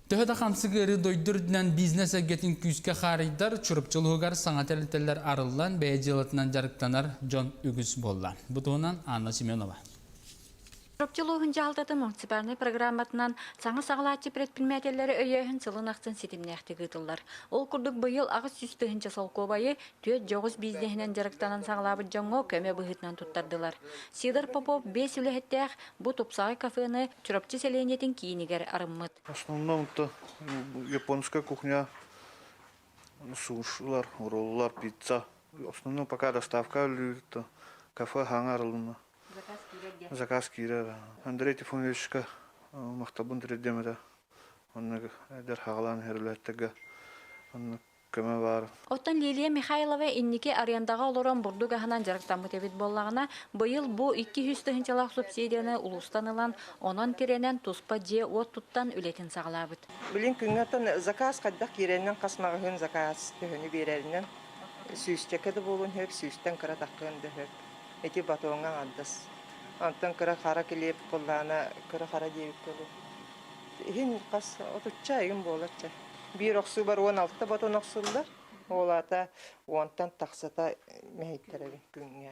Төһө да хамсык ыарыы дойду үрдүнэн бизнес эйгэтин күүскэ хаарыйдар, Чурапчы улууһугар саҥа тэрилтэлэр арыллан, бэйэ дьыалатынан дьарыктанар дьон үгүс буолла. Бу туһунан Анна Семенова. Чурапчы улууһун дьаһалтатын муниципальнай программатынан саҥа саҕалааччы предпринимателлэри өйөөһүн сылын ахсын ситимнээхтик ыытыллар. Ол курдук быйыл 800 тыһыынча солкуобайы түөрт дьоҕус бизнеһинэн дьарыктанан саҕалаабыт дьоҥҥо көмө быһыытынан туттардылар. Сидор Попов биэс үлэһиттээх бу тупсаҕай кафены Чурапчы сэлиэнньэтин киинигэр арыммыт. В основном это японская кухня, сушилар, роллар, пицца. В основном пока доставка үлэлиир, кафе хаҥа арылынна. Заказ киирэр. Андрей Тифоновичка махталбын тириэрдиэм этэ. Онно эдэр хаҕалаан иһэр үлэһиттэргэ онно көмө баар. Оттон Лилия Михайлова инники арендаҕа олорон бурдук аһынан дьарыктаммыт эбит буоллаҕына, быйыл бу 200 тыһыынчалаах субсидияны улуустан ылан, онон тирэнэн туспа дьиэ-уот туттан үлэтин саҕалаабыт. Билин күҥҥэ заказ хайдах киирэринэн хас маҕаһыын заказ төһөнү биэрэринэн сүүсчэкэ да буолуон сөп, сүүстэн кыра таххыан да сөп. Ити батоҥҥа аҥардас. Онтон кыра хара килиэп буоллаҕына кыра хара диэбиккэ дылы. Иһин хас отучча айым буолар чэ. Биир охсуубар 16 ботун охсуллар. Ол аата уонтан тахсата мэһэйтэрэбин күҥҥэ.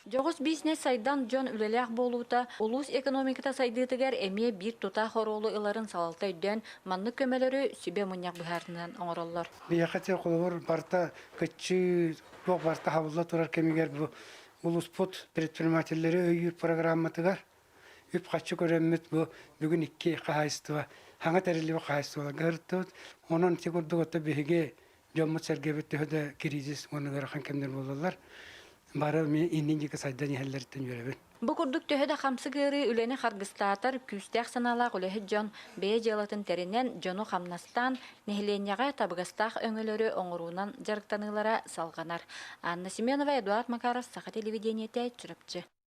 Дьоҕус бизнес сайдан дьон үлэлээх буолуута улуус экономиката сайдыытыгар эмиэ биир тутаах оруолу ыларын салалта өйдөөн маннык көмөлөрү сүбэ мунньах быһаарынан оҥороллор. Биһиэхэ те холобур барыта кыччыы туох барыта хабылла турар кэмигэр бу улууспут предпринимателлэри өйүүр программатыгар үп-харчы көрөммүт бу бүгүн икки хаһаайыстыба саҥа тэриллибит хаһаайыстыбаларга сырыттыбыт. Онон ити курдук ото биһиги дьоммут-сэргэбит төһө да кризис уонна ыарахан кэмнэр буолаллар, бары эмиэ иннин диэки сайдан иһэллэриттэн үөрэбин. Бу курдук төһө да хамсык ыарыы үлэни харгыстаатар, күүстээх санаалаах үлэһит дьон бэйэ дьыалатын тэринэн, дьону хамнастаан, нэһилиэнньэҕэ табыгастаах өҥөлөрү оҥоруунан дьарыктаныылара салҕанар. Анна Семенова, Эдуард Макаров, Саха телевидениетэ, Чурапчы.